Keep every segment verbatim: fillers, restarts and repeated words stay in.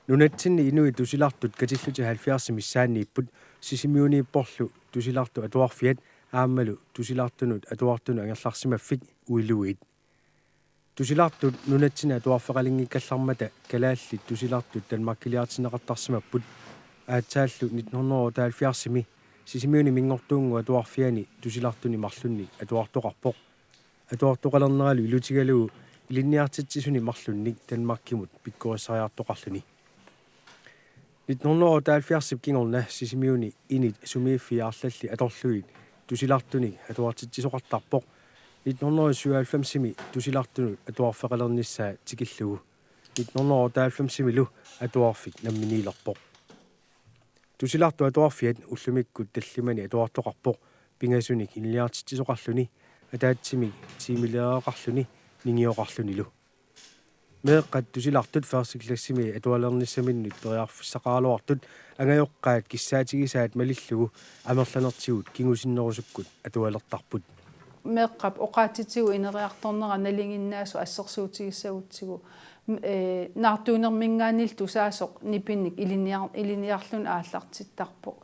Nunatsinni inuit tusilartut katillutik halvfjerds missaanniipput, Sisimiuniipporlu tusilartut atuarfiat aammalu tusilartunut atuartunut angerlarsimaffik uiluit. Tusilartut nunatsinni atuarfeqalinngikkallarmata kalaallit tusilartut Danmarkiliartinneqartarsimapput. Aatsaallu nitten hundrede og otteoghalvfjerdsimi Sisimiuni Minngortuunnguup atuarfiani tusilartuni marlunnik atuartoqarpoq. Atuartoqalerneralu ilutigalugu ilinniartitsisuni marlunnik Danmarkimut pikkorissariartoqarluni. Nitten hundrede og otteoghalvfjerdsip kingorna Sisimiuni init sumiiffii arlallit atorlugit tusilartunik atuartitsisoqartarpoq. Nitten hundrede og syvoghalvfemsimi tusilartunut atuarfeqalernissaa tikillugu. Nitten hundrede og otteoghalvfemsimilu atuarfik namminiilerpoq. Tusilartut atuarfiat ullumikkut tallimani atuartoqarpoq, pingasunik ilinniartitsisoqarluni, ataatsimik tiimileriaqarluni, ningioqarlunilu. Meeqqat tusilartut første klassimi atualernissaminnut periarfissaqaraluartut angajoqqaat kissaatigisaat malillugu amerlanertigut kingusinnerusukkut atualertarput. Meeqqap oqaatsitigut ineriartornera nalinginnaasoq assersuutigissagutsigu, m-, ee, naartuunerminngaanniillu tusaasoq nipinik ilinniar-, ilinniarluni aallartittarpoq.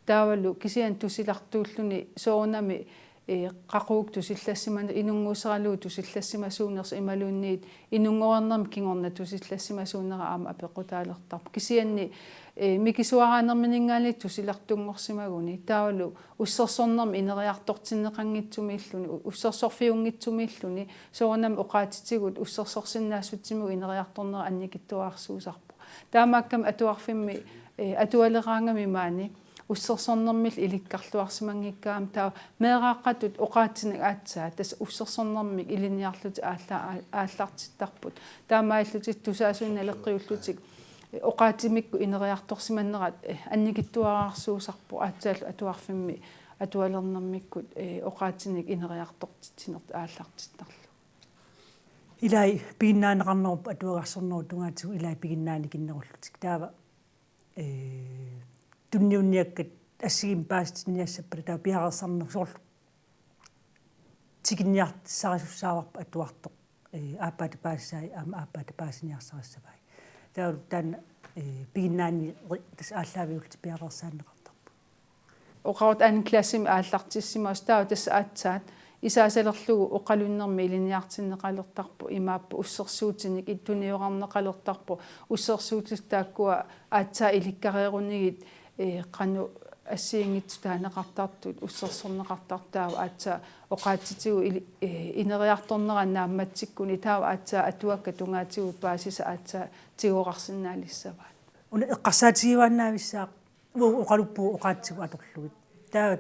Taavalu kisianni tusilartuulluni soorunami, ee, qaqugu tusillassimanersoq, inunnguuseralugu tusillassimasuunersoq imaluunniit inunngornermik kingorna tusillassimasuunera aamma apeqqutaalertarpoq. Kisianni, ee, mikisuaraanermininngaanniit tusilartunngorsimaguni taavalu ussersornermik ineriartortinneqanngitsumiilluni, u-, ussersorfiunngitsumiilluni, soorunami oqaatsitigut ussersorsinnaassutsimigut ineriartornera annikitsuararsuusarpoq. Taamaakkami atuarfimmi, ee, atualeraangami maani ussersornermillu ilikkarluarsimanngikkaangami taava meeraaqqatut oqaatsinik aatsaat tassa ussersornermik ilinniarlutik aalla-, aa-, aallartittarput. Taamaalillutik tusaasunik naleqqiullutik oqaatsimikkut ineriartorsimanerat, eh, annikitsuararsuusarpoq, aatsaallu atuarfimmi atualernermikkut, eh, oqaatsinik ineriartortitsinertik aallartittarlugu. Ilai piginnaaneqarnerup atuagarsornerup tungaatigut ilai piginnaanikinnerullutik. Taava, eh, tunniunniakkat assigiimmik paasitinniassappata taava piareersarneq soorlu tikinniartissarisussaavarput atuartoq, ee, aappaata paasisai aamma aappaata paasiniarsarissavai. Taavalu taanna, ee, piginnaani-, tassa aallaaviullutik piareersaanneqartarput. Oqarutta anden klassimi aallartissimasoq taava tassa aatsaat isaasalerlugu oqalunnermik ilinniartinneqalertarpoq, imaappoq ussersuutinik ittunioqarneqalertarpoq, ussersuutit taakkua aatsaat ilikkareerunigit, ee, qanoq assigiinngitsut taaneqartartut, ussersorneqartartut taava aatsaat oqaatsitigut ili-, ee, ineriartornera naammatsikkuni taava aatsaat atuakkat tungaatigut paasisat aatsaat tigoorarsinnaalissavaat. Una eqqarsaatigiuaannaavissaaq uagut oqaluppugut oqaatsigut atorlugit. Taava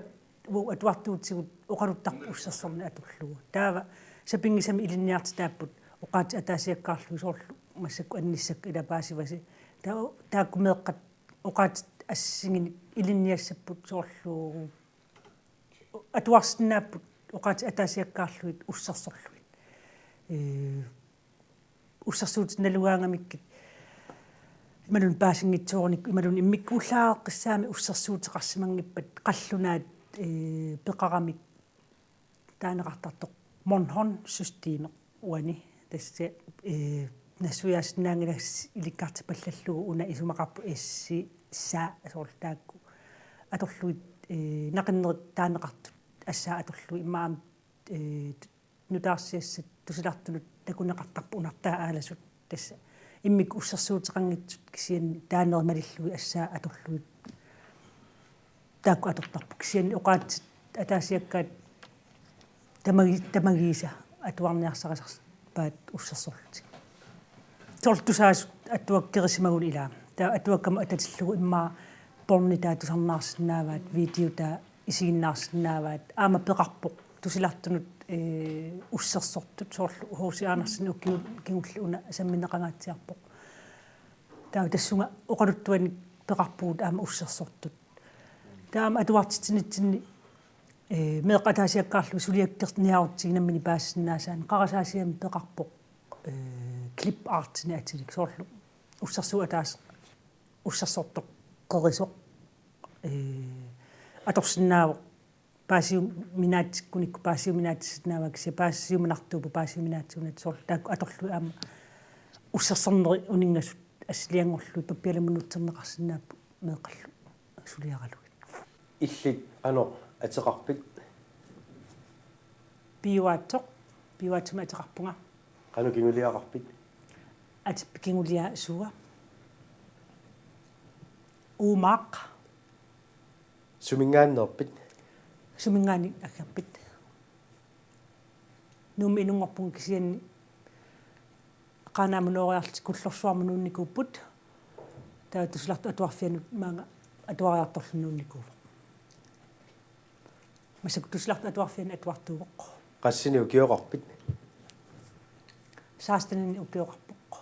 uagut atuartuutigut oqaluttarput ussersorneq atorlugu. Taava sapinngisamik ilinniartitaapput oqaatsit ataasiakkaarlugit soorlu massakkut annissakka ila paasivasi. Taava taakku meeqqat oqaatsit assigiinnik ilinniassapput soorlu atuarsinnaapput oqaatsit ataasiakkaarlugit ussersorlugit. Ee, ussersuutit nalugaangamikkit imaluunniit paasinngitsoorunikkut imaluunniit immikkuullareqqissaamik ussersuuteqarsimanngippat qallunaat, ee, peqaramik taaneqartartoq Monhon-systemi uani tassa, ee, nassuiaasinnaanngilara ilikkartipallallugu una isumaqarpoq S S A soorlu taakku atorlugit, ee, naqinnerit taaneqartut assaat atorlugit immaqa, ee, nutaarsiassat tusilartunut takuneqartarput unartaat aalasut tassa immikkut ussersuuteqanngitsut kisianni taanerit malillugit assaat atorlugit taakku atortarput kisianni oqaatsit ataasiakkaat tamagi-, tamagiisa atuarniarsarisarpaat ussersorlutik. Soorlu tusaasut atuakkerissimaguni ilaa. Taava atuakkamut atatillugu immaqa pornitaa tusarnaarsinnaavaat, videotaa isiginnaarsinnaavaat, aamma peqarpoq tusilartunut, ee, ussersortut soorlu H C Andersen ukiut kingulliit una sammineqangaatsiarpoq. Taava tassunga oqaluttuanik peqarpugut aamma ussersortut. Taava aamma atuartitsinitsinni, ee, meeqqat ataasiakkaarlugit suliakkerniarutsigu nammineq paasisinnaasaannik qarasaasiami peqarpoq, ee, clip artinik atilik soorlu ussersuut ataaseq ussersortoq qerisoq, ee, atorsinnaavoq paasiuminaatsikkunikku paasiuminaatissinnaavaa kisianni paasiuminartuupput paasiuminaatsuunatik soorlu taakku atorlugit aamma ussersornerit uninngasut Assilianngorlugit pappialamut nuutserneqarsinnaapput meeqqallu suliaralugit. Illit qanoq ateqarpit? Piuaatsoq, Piuaatsumik ateqarpunga. Qanoq kinguliaqarpit? Atip kinguliaa Suua. Uumaaq. Suminngaanneerpit? Suminngaanniit aggerpit? Nuummi inunngorpunga kisianni Qaanaamut nooriarlutik Kullorsuarmut nuunnikuupput. Taava Tusilartup Atuarfianut maanga atuariartorluni nuunnikuuvoq. Massakkut Tusilartup Atuarfiani atuartuuvoq. Qassinik ukioqarpit? Seksteninik ukioqarpoq.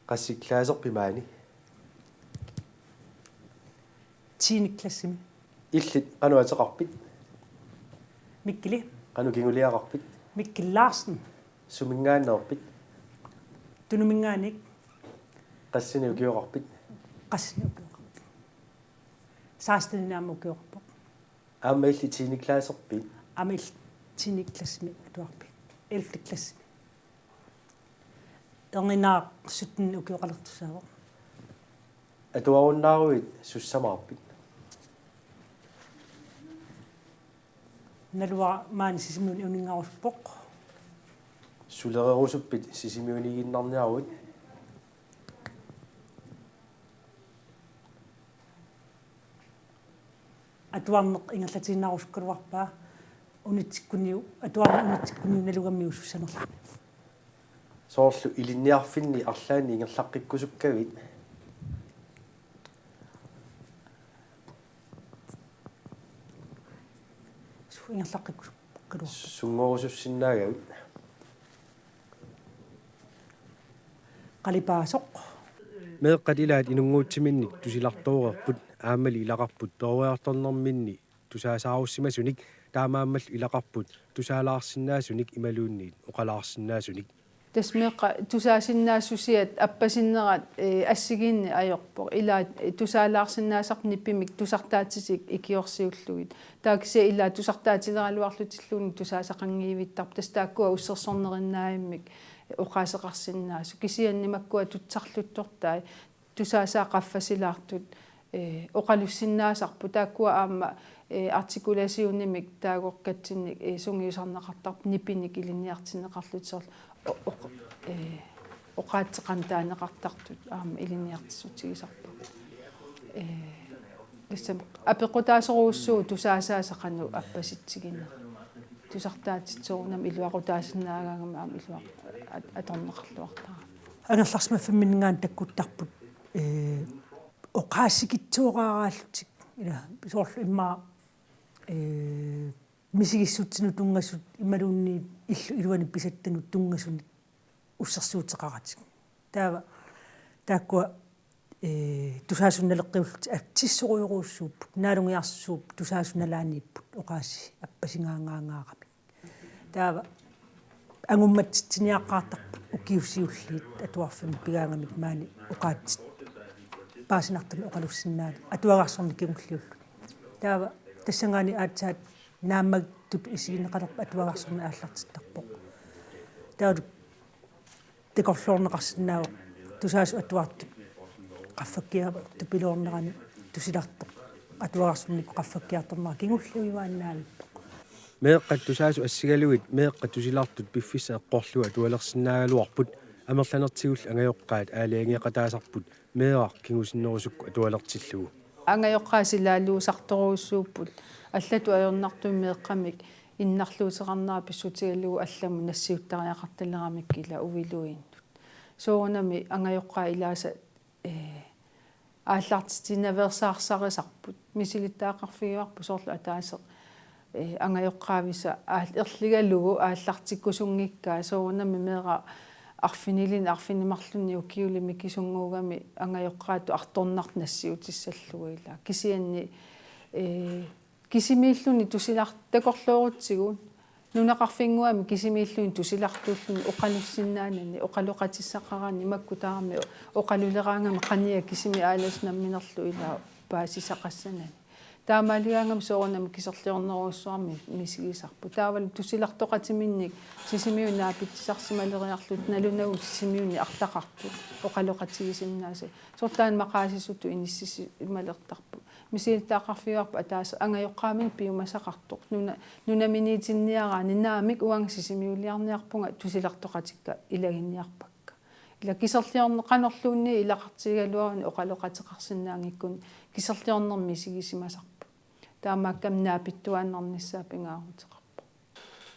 Qassikilaaserpit maani? Tiende klassimi. Illit qanoq ateqarpit? Mikkili. Qanoq kinguliaqarpit? Mikkel Larsen. Suminngaanneerpit? Tunuminngaanniit. Qassinik ukioqarpit? Qassinik ukioqarpoq. Seksteninik aamma ukioqarpoq. Aamma illit tiende klasserpit? Aamma illit tiende klassimi atuarpit? Ellevte klassimi. Erninaaq syttenimi ukioqalertussaavoq. Atuarunnaaruit sussamaarpit? Naluara maani Sisimiuni uninngarusuppoq. Sulererusuppit Sisimiuniiginnarniaruit? Atuarneq ingerlatiinnarusukkaluarpaa, unitsikkuniuk, atuarneq unitsikkuniuk nalugamiuk sussanerluni. Soorlu ilinniarfinni arlaanni ingerlaqqikkusukkavit? Su-, ingerlaqqikkusukkaluarpoq. Sunngorusussinnaagavit? Qalipaasoq. Meeqqat ilaat inunnguutsiminnik tusilartooreerput, aammali ilaqarput peroriartornerminni tusaasaarusimasunik, taamaammallu ilaqarput tusaalaarsinnaasunik imaluunniit oqalaarsinnaasunik. Tassa meeqqat tusaasinnaassusiat appasinnerat, eh, assigiinneq ajorpoq. Ilaat, eh, tusaalaarsinnaasarput nipimik tusartaatitik ikiorsiullugit. Taava kisianni ilaat tusartaatileraluarlutilluunniit tusaasaqanngivittarput. Tassa taakkua ussersornerinnaavimmik oqaaseqarsinnaasut. Kisianni makkua tutsarluttortai tusaasaat qaffasilaartut, eh, oqalussinnaasarput, taakkua aamma, eh, artikulationimik taagukkatsinnik, eh, sungiusarneqartarput nipinik ilinniartinneqarlutik, soorlu o-, oq-, eh, oqaatsit qanoq taaneqartartut aamma ilinniartitsissutigisarput. Eh, tassami apeqqutaasorujussuuvoq tusaasaasa qanoq appasitsiginera. Tusartaatit soorunami iluaqutaasinnaagaangamik aamma iluaq-, at-, atorneqarluartarami. Angerlarsimaffimminngaanniit takkuttarput, ee, oqaasikitsooraaraallutik. Ila soorlu immaqa, ee, misigissutsinut tunngasut imaluunniit illu iluani pisattanut tunngasunik ussersuuteqaratik. Taava taakkua, ee, tusaasut naleqqiullutik atissorujorujussuupput, naalungiarsuupput, tusaasut nalaaniipput, oqaasii appasingaangaangaaramik. Taava angummatsitsiniaqqaartarput ukiut siulliit atuarfimmi pigaangamik maani oqaatsit paasinartumik oqalussinnaallugit atuagarsorneq kingulliulluni. Taava tassanngaanniit aatsaat naammattutut isigineqalerpat atuagarsorneq aallartittarpoq. Taava takorloorneqarsinnaavoq tusaasut atuartut qaffakkiartupiloornerani tusilartoq atuagarsornikkut qaffakkiartornera kingulliujuaannavippoq. Meeqqat tusaasut assigalugit meeqqat tusilartut piffissaq eqqorlugu atualersinnaagaluarput, amerlanertigullu angajoqqaat aalajangeeqataasarput meeraq kingusinnerusukkut atualertillugu. Angajoqqaat silaaluusartorujussuupput, allatut ajornartumik meeqqamik innarluuteqarnera pissutigalugu allamut nassiuttariaqartaleramikkit ila uiluinnut. Soorunami angajoqqaat ilaasa, ee, aallartitsinaveersaarsarisarput. Misilittagaqarfigivarput soorlu ataaseq, ee, angajoqqaavisa aal-, erligalugu aallartikkusunngikkaa, soorunami meeraq arfinilinnik arfineq-marlunnik ukiulik mikisunnguugami angajoqqaatut artornartoq nassiutissallugu ila. Kisianni, ee, kisimiilluni tusilar-, takorloorutsigu nunaqarfinnguamik kisimiilluni tusilartuulluni oqalussinnaanani, oqaloqatissaqarani, makku tamarmik oqaluleraangamik qanoq kisimi aalasoq namminerlu ila paasisaqassanani. Taamaaligaangami soorunami kiserliornerujussuarmik misigisarput. Taavalu tusilartoqatiminnik Sisimiut naapitsisarsimaleriarlutik nalunagu Sisimiunnik arlaqartut oqaloqatigisinnaasut. Soorlu taanna maqaasisutut inissisimalertarput. Misilittagaqarfigaarput ataaseq angajoqqaamini piumasaqartoq. Nuna-, nunaminiitinniaraanni naamik uanga Sisimiuliarniarpunga tusilartoqatikka ilaginniarpakka. Ila kiserliorneq qanorluunniit ilaqartigigaluarunik oqaloqateqarsinnaanngikkuni kiserliornermik misigisimasarput. Taamaakkami naapittuaannarnissaa pingaaruteqarpoq.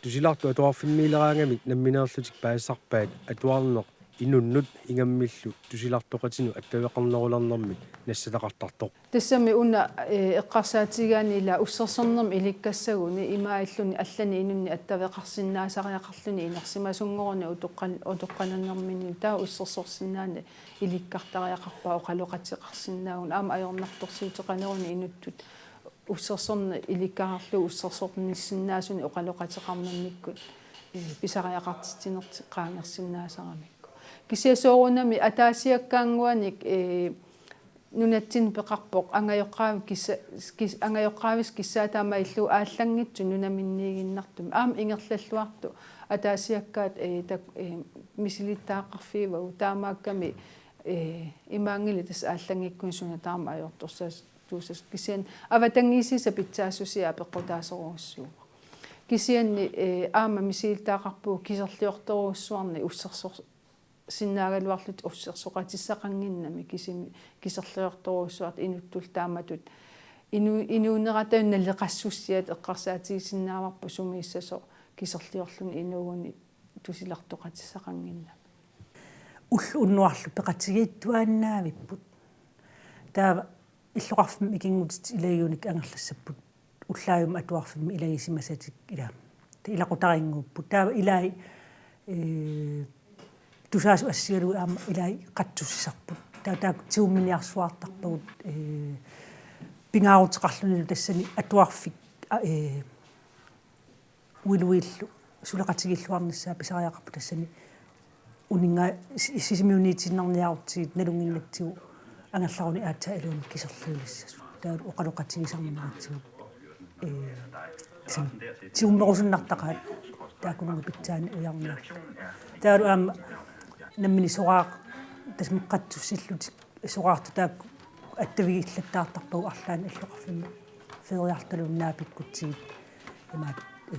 Tusilartut atuarfimmiileraangamik nammineerlutik paasisarpaat atuarneq inunnut ingammillu tusilartoqatinut attaveqarnerulernermik nassataqartartoq. Tassami una, eh, eqqarsaatigigaanni ila ussersornermik ilikkassaguni imaalilluni allanik inunnik attaveqarsinnaasariaqarluni inersimasunngoruni utoqqal-, utoqqalinermini taava ussersorsinnaaneq ilikkartariaqarpaa oqaloqateqarsinnaavugut aamma ajornartorsiuteqaleruni inuttut ussersorneq ilikkararlugu ussersornissinnaasunik oqaloqateqarnermikkut, eh, pisariaqartitsinertik qaangersinnaasaramikku. Kisianni soorunami ataasiakkaannguanik, eh, nunatsinni peqarpoq angajoqqaavi kissa-, kis-, angajoqqaavisa kissaata aamma illugu aallanngitsut nunaminiiginnartumik. Aamma ingerlalluartut ataasiakkaat, eh, tak-, eh, misilittagaqarfigivagut taamaakkami, eh, imaanngilaq tassa aallanngikkunik suna tamarmi ajortorsaas- tuusas kisianni avatangiisisa pitsaassusia apeqqutaasorujussuuvoq. Kisianni, eh, aamma misilittagaqarpugut kiserliortorujussuarnik ussersorsinnaagaluarlutik ussersoqatissaqannginnami kisimi kiserliortorujussuartut inuttullu taamatut inu-, inuunerata naleqassussiat eqqarsaatigisinnaavarput sumiissasoq kiserliorluni inuuguni tusilartoqatissaqannginnami. Ulloq unnuarlu peqatigiittuaannaavipput. Taava illoqarfimmi ikinngutitit ilagiunik angerlassapput. Ullaajummi atuarfimmi ilagisimasatik ila. Te ilaqutarinnguupput. Taava ilai, eh, tusaasut assigalugit aamma ilai qatsussisarput. Taava taakku tigumminiarsuartarpagut, eh, pingaaruteqarlunilu tassani atuarfik, a, eh, uiluillu suleqatigiilluarnissaa pisariaqarpoq tassani uninnga-, si-, Sisimiuniitiinnarniarutsigit nalunnginnatsigu angerlaruni aatsaat iluamik kiserliulissasut. Taavalu oqaloqatigisarneratsigit, ee, tassami tigummerusunnartaqaat taakkununnga pitsaannik ujarniarlugu. Taavalu aamma nammineq soraaq tassami qatsussillutik soraartut taakku attavigillattaartarpagut arlaannik illoqarfimmi feriartaluunniit naapikkutsigit imaat, ee,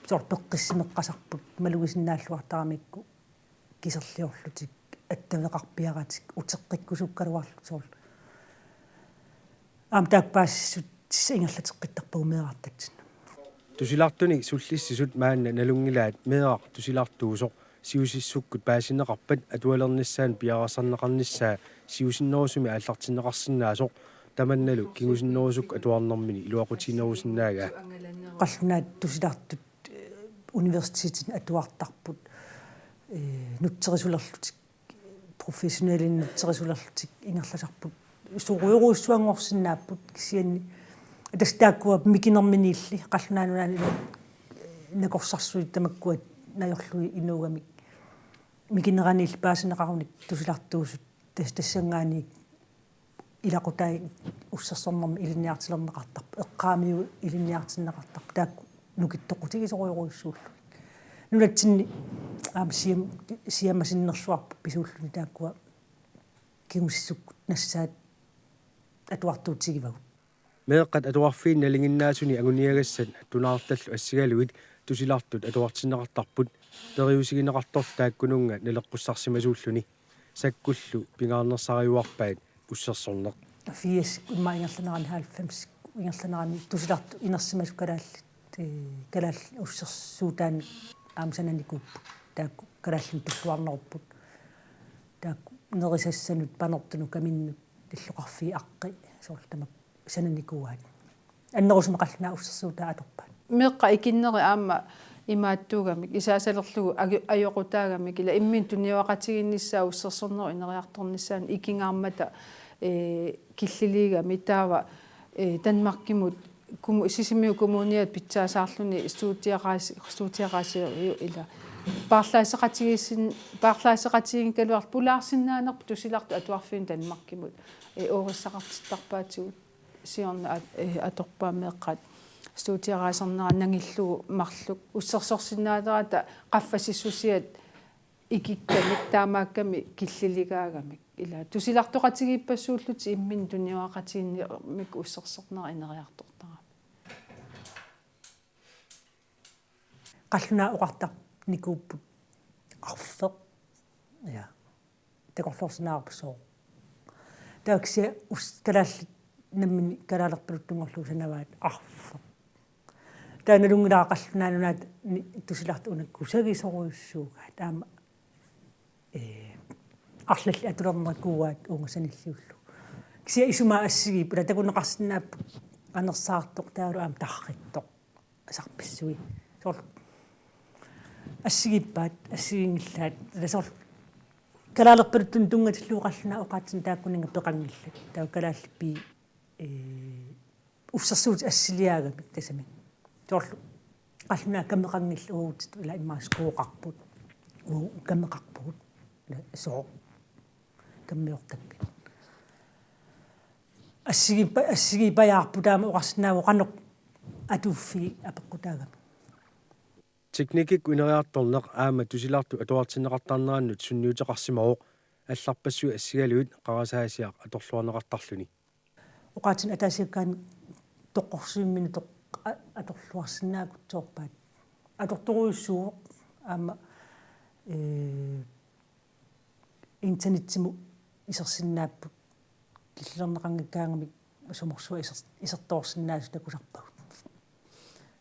soorlu peqqissimeqqasarput malugisinnaalluartaramikku kiserliorlutik attaveqarpiaratik uteqqikkusukkaluarlutik soorlu. Aamma taakku paasissutissat ingerlateqqittarpagut meerartatsinnut. Tusilartunik sullissisut maanna nalunngilaat meeraq tusilartuusoq siusissukkut paasineqarpat atualernissaanut piareersarneqarnissaa siusinnerusumik aallartinneqarsinnaasoq tamannalu kingusinnerusukkut atuarnermini iluaqutiginerusinnaagaa. Qallunaat tusilartut, eh, universitetini atuartarput, eh, nutserisulerlutik, professionelini nutserisulerlutik ingerlasarput. Soorujorujussuanngorsinnaapput kisianni tassa taakkua mikinerminiilli Qallunaat Nunaanni nakorsarsuit tamakkua najorlugit inuugamik mikineraniilli paasineqarunik tusilartuusut tas-, tassanngaanniit ilaqutai ussersornermi ilinniartilerneqartarput, eqqaamiut ilinniartinneqartarput, taakku nukittoqutigisorujorujussuullugit. Nunatsinni aamma siam-, siammasinnersuarput pisuulluni taakkua kingusissukkut nassaat atuartuutigivagut. Meeqqat atuarfiini nalinginnaasuni anguniagassat tunaartallu assigalugit tusilartut atuartinneqartarput periusigineqartorlu taakkununnga naleqqussarsimasuulluni. Sakkullu pingaarnersariuarpaat ussersorneq. Firs immaqa ingerlanerani, halvfems ingerlanerani tusilartut inersimasut kalaallit, eh, kalaallit ussersuutaannik aamma sananikuupput. Taakku kalaallinut tulluarnerupput. Taakku nerisassanut, panertunut, kaminnut, illoqarfiit, aqqi, soorlu tamakku sananikuuaat. Annerusumik qallunaat ussersuutaat atorpaat. Meeqqat ikinnerit aamma imaattuugamik, isaasalerlugu aju-, ajoqutaagamik, ila imminut tunioraqatigiinnissaa ussersornerup ineriartornissaanut ikigaarmata, ee, killiliigami taava, ee, Danmarkimut kumu-, Sisimiut Kommuniata pitsaasaarluni studieraasi-, studieraasiiviuk ila. Paarlaasseqatigiissin-, paarlaasseqatigiikkaluarlutik pulaarsinnaanerput tusilartut atuarfiini Danmarkimut, ee, oorissaqartittarpaatigut. siorna at-, eh, atorpaa meeqqat studieraasarnera nangillugu marluk ussersorsinnaanerata qaffasissusiat ikikkamik taamaakkami killiligaagamik. Ila tusilartoqatigiippassuullutik imminnut tunniussaqatigiinnermik ussersornera ineriartortarami. Qallunaat oqartarnikuupput arfeq. Ja. Takorloorsinnaavarput sooq. Taava kisianni us-, kalaallit namminneq kalaalerpaluttunngorlugu sanavaat arfeq. Taava nalunngilara Qallunaat Nunaata ni-, tusilartut una kusagisorujussuugaat. Aamma, eh, arlallit atulernerugaat uunga sanilliullugu. Kisianni isumaat assigiipput, ila takuneqarsinnaapput anersaartoq taavalu aamma tarrittoq. Sarpissui. Soorlu assigiippaat, assigiinngilaat, ila soorlu kalaalerpaluttunik tunngatillugu qallunaat oqaatsinik taakkuninnga peqanngillat. Taava kalaallit pii, eh, ussersuutit assiliaagamik tassami. Soorlu qallunaat kameqanngillat uagutsitut ila immaqa skooqarput. Uagut kameqarpugut. Ila sooq. Kammiortakkit. Assigiippa-, assigiippajaarput taama oqarsinnaavoq qanoq atuuffii apeqqutaagami. Teknikkikkut ineriartorneq aamma tusilartut atuartinneqartarnerannut sunniuteqarsimavoq allarpassuit assigalugit qarasaasiaq atorluarneqartarluni. Oqaatsinik ataasiakkaanni toqqorsivimmini toq-, a-, atorluarsinnaakutsoorpaat. Atortorujussuuvoq aamma, eh, internetsimut isersinnaapput killilerneqanngikkaangamik sumorsuaq iser-, isertoorsinnaasut takusarpagut.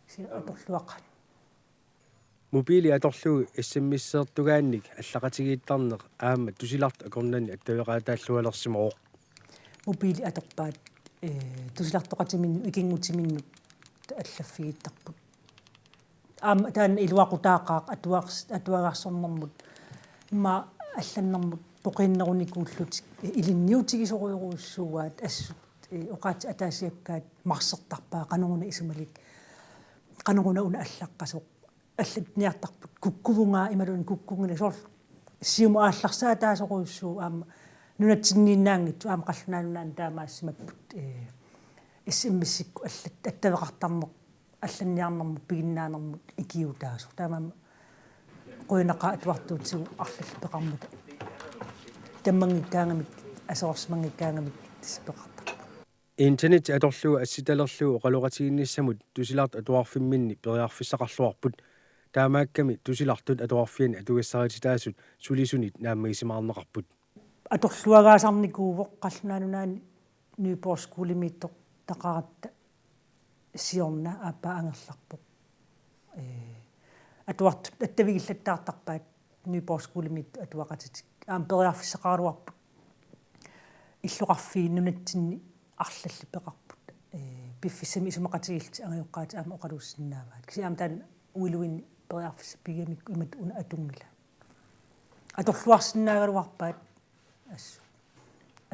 Kisianni atorluaqaat. Mobiili atorlugu S M S-ertugaannik allaqatigiittarneq aamma tusilartut akornanni attaveqaataallualersimavoq. Mobiili atorpaat, eh, tusilartoqatiminnut, ikinngutiminnut allaffigiittarput. Aamma taanna iluaqutaaqaaq atuars-, atuagaarsornermut, immaqa allannermut poqiinnerunikuullutik, eh, ilinniutigisorujorujussuuaat assut, eh, oqaatsit ataasiakkaat marsertarpaat qanoruna isumalik, qanoruna una allaqqasoq, allanniartarput kukkuvunga imaluunniit kukkunngilaq soorlu siumut aallarsaataasorujussuuvoq aamma nunatsinniinnaanngitsoq aamma Qallunaat Nunaanni taamaassimapput, eh, S M S-ikkut allat attaveqartarneq allanniarnermut piginnaanermut ikiuutaasoq. Taamaammat qujanaqaaq atuartuutigut arlallit peqarmata. Tammanngikkaangamik, aserorsimanngikkaangamik tassa peqartarput. Internet atorlugu assitalerlugu oqaloqatigiinnissamut tusilartut atuarfimminni periarfissaqarluarput. Taamaakkami tusilartut atuarfianni atugassarititaasut sulisunit naammagisimaarneqarput. Atorluagaasarnikuuvoq Qallunaat Nunaanni Nyborg Skolemiittoqaratta siorna aappaa angerlarpoq. Ee, atuartut attavigillattaartarpaat Nyborg Skolemiittut atuaqatitik. Aamma periarfissaqaraluarput. Illoqarfiit nunatsinni arlallit peqarput. Ee, piffissami isumaqatigiillutik angajoqqaatit aamma oqaluussinnaavaat. Kisianni aamma taanna uiluinni periarfissaq pigigamikku imatut una atunngilaat. Atorluarsinnaagaluarpaat assut.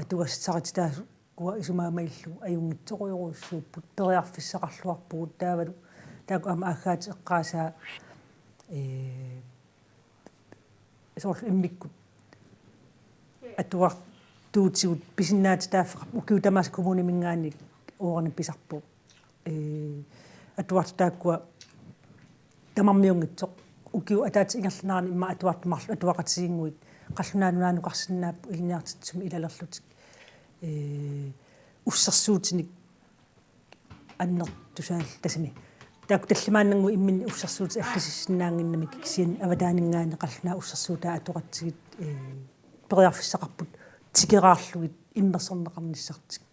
Atugassarititaasut ukua isumaga malillugu ajunngitsorujorujussuupput, periarfissaqarluarpugut taavalu taakku aamma aaggaatit eqqaasaa, ee, soorlu immikkut atuartuutigut pisinnaatitaaffeqarput ukiut tamaasa kommuniminngaanniit uerani pisarpoq. Ee, atuartut taakkua tamarmiunngitsoq. Ukiup ataatsip ingerlanerani immaqa atuartut marluk atuaqatigiinnguit Qallunaat Nunaanukarsinnaapput ilinniartitsisumik ilalerlutik. Ee, ussersuutinik annertusaal-, tassami. Taakku tallimaannannguit imminni ussersuutit allasissinnaannginnamik kisianni avataaninngaanniit qallunaat ussersuutaat atoqatigiit, ee, periarfissaqarput tikeraarlugit immersorneqarnissartik.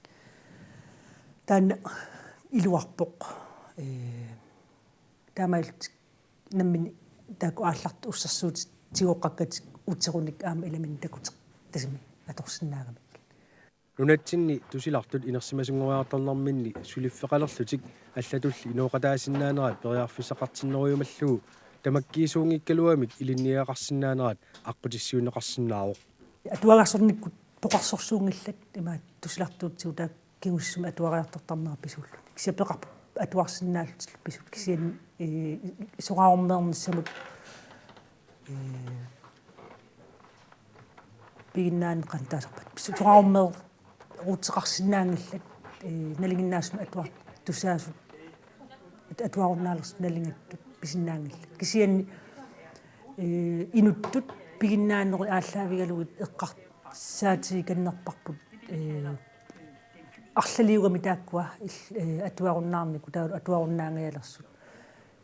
Taanna iluarpoq. Ee, taamaalillutik namminneq taakku aallartut ussersuutit tigoqqakkatik uterunik aamma ilaminnik takuteq tassami atorsinnaagamik. Nunatsinni tusilartut inersimasunngoriartornerminni suliffeqalerlutik allatulli inooqataasinnaanerat periarfissaqartinnerujumallugu tamakkiisuunngikkaluamik ilinniagaqarsinnaanerat aqqutissiuunneqarsinnaavoq. Atuagaarsornikkut poqersorsuunngillat imaattoq tusilartuutigut taakku kingusisumik atuariartortarnerat pisuulluni. Kisianni peqarput atuarsinnaallutillu pisut kisianni, ee, soraarummeernissamut, ee, piginnaaneqartarput. Soraarummeeruteqarsinnaanngillat, ee, nalinginnaasumik atuartussaasoq, at-, atuarunnaalersut nalingattut pisinnaanngillat. Kisianni, ee, inuttut piginnaanerit aallaavigalugit eqqarsaatigikannerparput, ee, arlaliugami taakkua il-, ee, atuarunnaarnikut taavalu atuarunnaangajalersoq.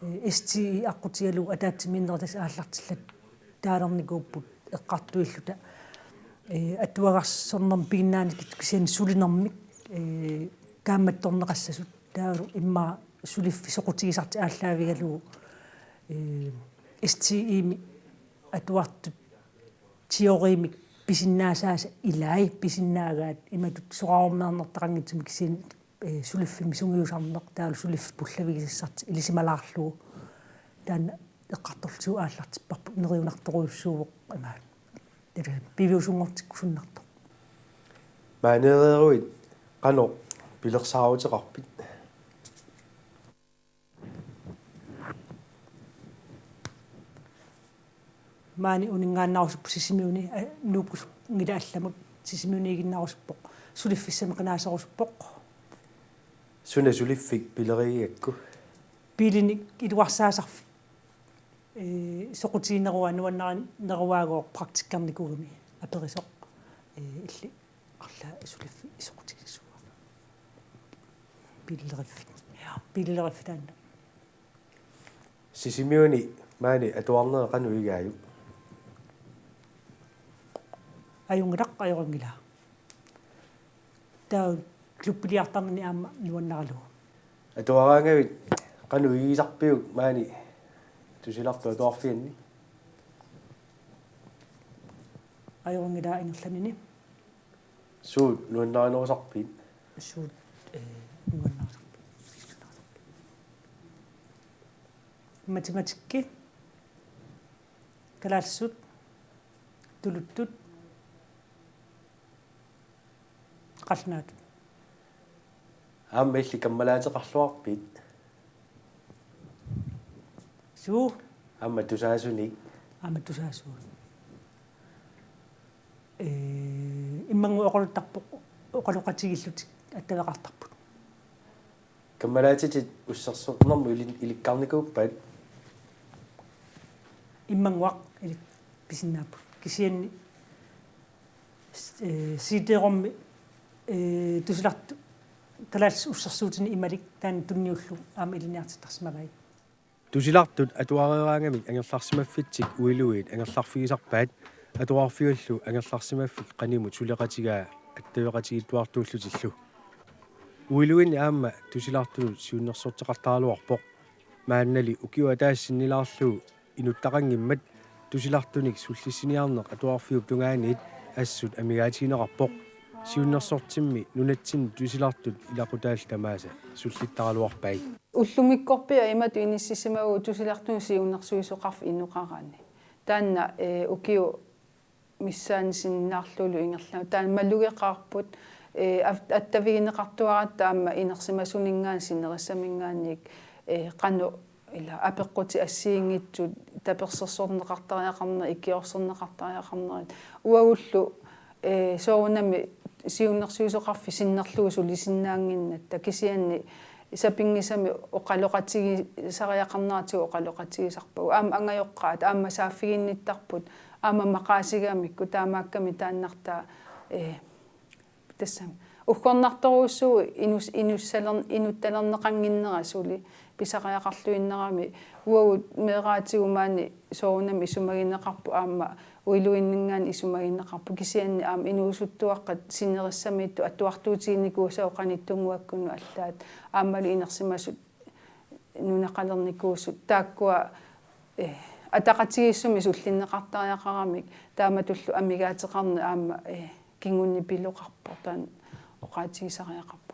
Ee, S T I aqqutigalugu ataatsimiinnerit tassa aallartillattaalernikuupput eqqartuilluta. Ee, atuagarsornermik piginnaanerit kisianni sulinermik, ee, kaammattorneqassasut taavalu immaqa suliffik soqutigisartik aallaavigalugu, ee, S T I-mi atuartut teorimik pisinnaasaasa ilai pisinnaagaat imatut soraarummeernertaqanngitsumik kisianni, ee, suliffimmi sungiusarneq taavalu suliffik pullavigisassartik ilisimalaarlugu taanna eqqartorlugu aallartipparput neriunartorujussuuvoq imaat. Tassa piviusunngortikkusunnartoq. Maaneereeruit qanoq pilersaaruteqarpit? Maani uninngaannarusuppoq Sisimiuni, ee, Nuukkusunngilaq allamut Sisimiuniiginnarusuppoq. Suliffissamik qinaaserusuppoq. Suna suliffik pilerigigakku? Biilinik iluarsaasarfik. Ee, soqutiginerugaa nuannarinerugaagooq praktikkernikuugami aperisoq. Ee, illit arlaat suliffik soqutigissuugut. Biilileriffik. Ja, biilileriffik taanna. Sisimiuni maani atuarneri qanoq igaajuk? Ajunngilaq, ajorinngilaat. Taava klubbiliartarnini aamma nuannaralugu. Atuaraangavit qanoq igisarpiuk maani Tusilartut atuarfianni? Ajorinngilaat ingerlanini. Suut nuannarinerusarpit? Suut, ee, nuannarusarpit? Matematikki, kalaallisut, tuluttut, qallunaatut. Aamma illit kammalaateqarluarpit? Suu. Aamma tusaasunik? Aamma tusaasunik. Ee, immannguaq oqaluttarpoq, oqaloqatigiillutik attaveqartarput. Kammalaatitit ussersornermut ili-, ilikkarnikuuppat? Immannguaq ilik-, pisinnaapput. Kisianni, ee, C D-rummi, ee, Tusilartut kalaallisut ussersuutinik imalik taanna tunniullugu aamma ilinniartittarsimavai. Tusilartut atuareeraangamik angerlarsimaffitsik uiluit angerlarfigisarpaat atuarfiullu angerlarsimaffik qanimut suleqatigaa attaveqatigiittuartuullutillu. Uiluinni aamma Tusilartunut siunnersorteqartaraluarpoq. Maannali ukioq ataaseq sinnilaarlugu inuttaqanngimmat Tusilartunik sullissiniarneq atuarfiup tungaaniit assut amigaatigineqarpoq. Siunnersortimmi nunatsinni Tusilartut ilaqutaallu tamaasa sullittaraluarpai. Ullumikkorpiaq imatut inissisimavugut Tusilartuni siunnersuisoqarfik inoqarani. Taanna, ee, ukiut missaanni sinnilaarlugulu ingerlavugut. Taanna malugeqaarput, ee, av-, attavigineqartuaratta aamma inersimasuninngaanniit sinerissaminngaanniit, ee, qanoq ila apeqqutit assigiinngitsut tapersersorneqartariaqarnerit, ikiorserneqartariaqarnerit. Uagullu, ee, soorunami siunnersuisoqarfik sinnerlugu sulisinnaannginnatta kisianni sapinngisamik oqaloqatigisariaqarneratigut oqaloqatigisarpagut. Aamma angajoqqaat, aamma saaffiginnittarput, aamma maqaasigamikku, taamaakkami taannartaa, ee, tassami. Uggornartorujussuuvoq inus-, inussalern-, inuttalerneqannginnera suli pisariaqarluinnarami uagut meeraatigut maani soorunami isumagineqarput aamma uiluinninngaanniit isumagineqarput kisianni aamma inuusuttuaqqat sinerissamiittut atuartuutiginikuusagut qanittunnguakkunut allaat aammalu inersimasut nunaqalernikuusut taakkua, eh, ataqatigiissumik sullinneqartariaqaramik taamatullu amigaateqarneq aamma, eh, kingunneq piloqarpoq taanna oqaatigisariaqarpoq.